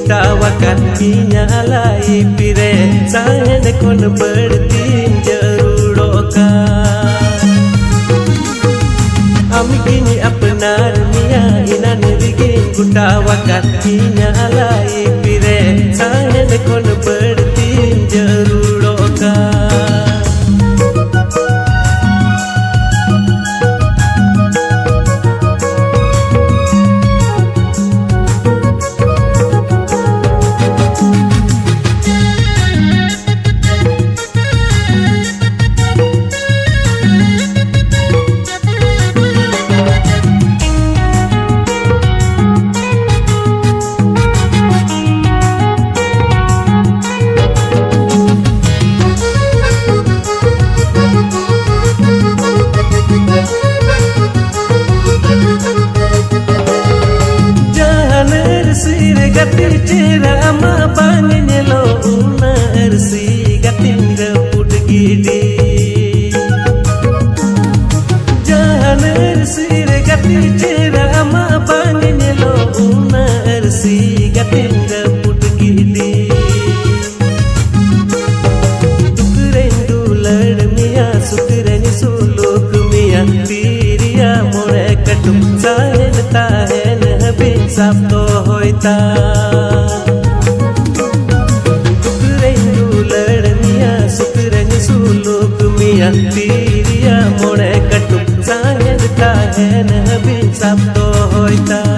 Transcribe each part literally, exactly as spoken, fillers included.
ᱜᱚᱴᱟᱣᱟᱠᱟᱱ ᱤᱧᱟᱹᱜ ᱞᱟᱭᱤᱯᱷ ᱨᱮ ᱥᱟᱦᱮᱸᱫ ᱠᱷᱚᱱ ᱵᱟᱹᱲᱛᱤᱧ ᱡᱟᱹᱨᱩᱲᱚᱜ ᱠᱟᱱ᱾ ᱟᱢ ᱜᱤᱧ ᱟᱯᱱᱟᱨ ᱢᱮᱭᱟ ᱤᱱᱟᱱ ᱨᱮᱜᱮᱧ ᱜᱚᱴᱟᱣᱟᱠᱟᱱ ᱤᱧᱟᱹᱜ ᱞᱟᱭᱤᱯᱷ ᱨᱮ ᱥᱟᱦᱮᱸᱫ ᱠᱷᱚᱱ ᱵᱟᱹᱲᱛᱤᱧ ᱡᱟᱹᱨᱩᱲᱚᱜ ᱠᱟᱱ᱾ ᱡᱟᱦᱟᱱ ᱟᱹᱨᱥᱤ ᱨᱮ ᱜᱟᱛᱮ ᱪᱮᱦᱨᱟ ᱟᱢᱟᱜ ᱵᱟᱝ ᱧᱮᱞᱚᱜ, ᱚᱱᱟ ᱟᱹᱨᱥᱤ ᱜᱟᱛᱮᱧ ᱨᱟᱹᱯᱩᱫ ᱜᱤᱰᱤ᱾ ᱡᱟᱦᱟᱱ ᱟᱹᱨᱥᱤ ᱨᱮ ᱜᱟᱛᱮ ᱪᱮᱦᱨᱟ ᱟᱢᱟᱜ ᱵᱟᱝ ᱧᱮᱞᱚᱜ, ᱚᱱᱟ ᱟᱹᱨᱥᱤ ᱜᱟᱛᱮᱧ ᱨᱟᱹᱯᱩᱫ ᱜᱤᱰᱤ᱾ ᱫᱩᱠ ᱨᱮᱧ ᱫᱩᱞᱟᱹᱲ ᱢᱮᱭᱟ, ᱥᱩᱠ ᱨᱮᱧ ᱥᱩᱞᱩᱠ ᱢᱮᱭᱟ, ᱛᱤ ᱨᱮᱭᱟᱜ ᱢᱚᱬᱮ ᱠᱟᱹᱴᱩᱵ ᱥᱟᱦᱮᱱ ᱛᱟᱦᱮᱱ ᱦᱟᱹᱵᱤᱡ ᱥᱟᱵ ᱫᱚᱦᱚᱭ ᱛᱟᱢ᱾ ᱫᱩᱠ ᱨᱮᱧ ᱫᱩᱞᱟᱹᱲ ᱢᱮᱭᱟ, ᱥᱩᱠ ᱨᱮᱧ ᱥᱩᱞᱩᱠ ᱢᱮᱭᱟ, ᱛᱤ ᱨᱮᱭᱟᱜ ᱢᱚᱬᱮ ᱠᱟᱹᱴᱩᱵ ᱥᱟᱦᱮᱱ ᱛᱟᱦᱮᱱ ᱦᱟᱹᱵᱤᱡ ᱥᱟᱵ ᱫᱚᱦᱚᱭ ᱛᱟᱢ᱾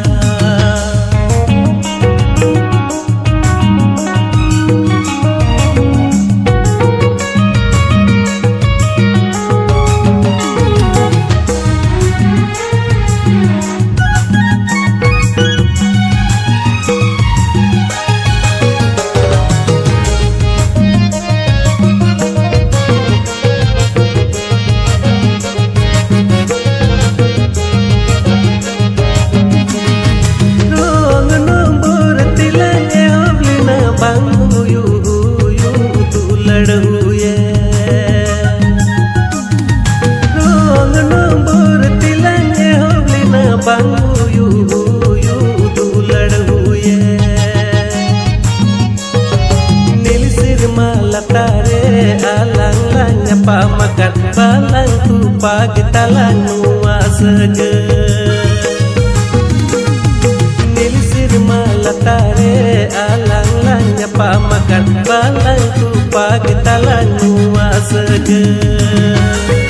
ᱞᱟᱛᱟᱨ ᱨᱮ ᱟᱞᱟᱝ ᱞᱟᱝ ᱧᱟᱯᱟᱢ ᱟᱠᱟᱱ, ᱵᱟᱞᱟᱝ ᱛᱚᱯᱟᱜᱽ ᱛᱟᱞᱟᱝ ᱱᱚᱣᱟ ᱥᱟᱹᱜᱟᱹᱭ᱾